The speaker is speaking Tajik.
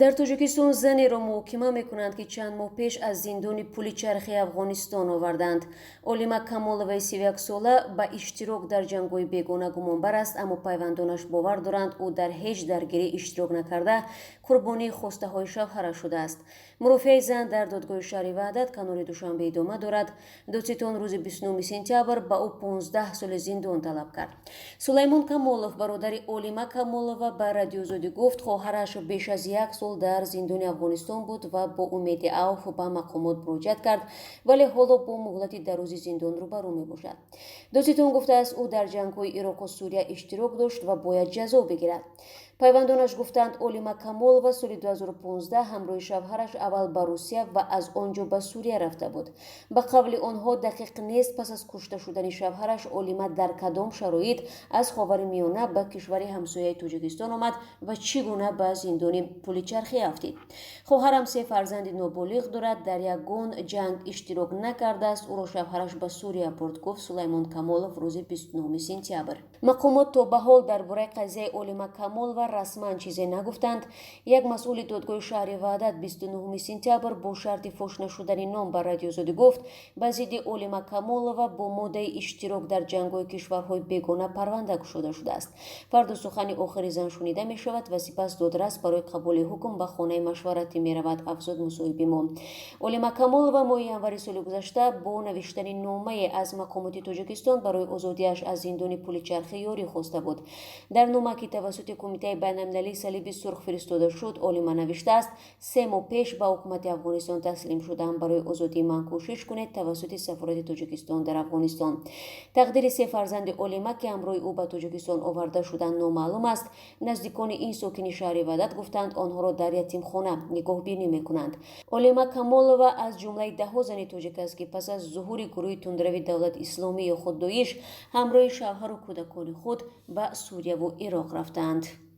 Дар Тоҷикистон занеро муҳокима мекунанд, ки чанд моҳ пеш аз зиндони Пули Чархии Афғонистон оварданд. Олима Камоловаи 31-сола ба иштирок дар ҷангҳои бегона гумонбар аст, аммо пайвандонаш бовар доранд, ӯ дар ҳеҷ даргирӣ иштирок накарда, қурбонии хостаҳои шавҳараш шудааст. Мурофиаи зан дар додгоҳи шаҳри Ваҳдат канори Душанбе идома дорад. Додситон рӯзи 29 сентябр ба ӯ 15 соли зиндон талаб кард. Сулаймон Камолов, бародари Олима Камолова, ба Радиоозодӣ гуфт, хоҳараш беш аз як сол дар зиндони Афғонистон буд ва бо умеди авф ба мақомот муроҷиат кард, вале ҳоло бо муҳлати дарози зиндон рӯбарӯ мебошад. Додситон гуфтааст, ӯ дар ҷангҳои Ироқу Сурия иштирок дошт ва бояд ҷазо бигирад. Пайвандонаш гуфтанд, Олима Камолова соли 2015 ҳамроҳи шавҳараш аввал ба Русия ва аз он ҷо ба Сурия рафта буд. Ба қавли онҳо, дақиқ нест, пас аз кушта шудани шавҳараш Олима дар кадом шароит аз Ховари Миёна ба кишвари ҳамсояи Тоҷикистон омад ва чӣ гуна ба зиндони Пуличархӣ афтид. Хоҳарам се фарзанди ноболиғ дорад, дар ягон ҷанг иштирок накардааст, ӯро шавҳараш ба Сурия бурд, гуфт Сулаймон Камолов рӯзи 29 сентябр. Мақомот то ба ҳол дар бораи қазияи Олима Камолова расман чизе нагуфтанд. Як масъули додгоҳи шаҳри Ваҳдат 29 сентябр бо шарти фош нашудани ном ба Радиозодӣ гуфт, ба зидди Олима Камолова бо моддаи иштирок дар ҷангҳои кишварҳои бегона парванда кушода шудааст. Фардо сухани охири зан шунида мешавад ва сипас додрас барои қабули ҳукм ба хонаи машваратӣ меравад, афзуд мусоҳиби мо. Олима Камолова моҳи январи соли гузашта бо навиштани номае аз мақомоти Тоҷикистон барои озодиаш аз зиндони Пуличархӣ ёрӣ хоста буд. Дар нома, ки тавассути Кумитаи байналмилалии Салиби Сурх фиристода шуд, Олима навиштааст: 3 моҳ пеш ба ҳукумати Афғонистон таслим шудам, барои озодии ман кӯшиш кунед тавассути сафорати Тоҷикистон дар Афғонистон. Тақдири се фарзанди Олима, ки ҳамроҳи ӯ ба Тоҷикистон оварда шуданд, номаълум аст. Наздикони ин сокини шаҳри Ваҳдат гуфтанд, онҳоро дар ятимхона нигоҳбинӣ мекунанд. Олима Камолова аз ҷумлаи даҳҳо зани тоҷик аст, ки пас аз зуҳури гурӯҳи тундрави Давлати Исломӣ ё худ Доиш ҳамроҳи шавҳару кӯдакони худ ба Сурияву Ироқ рафтаанд.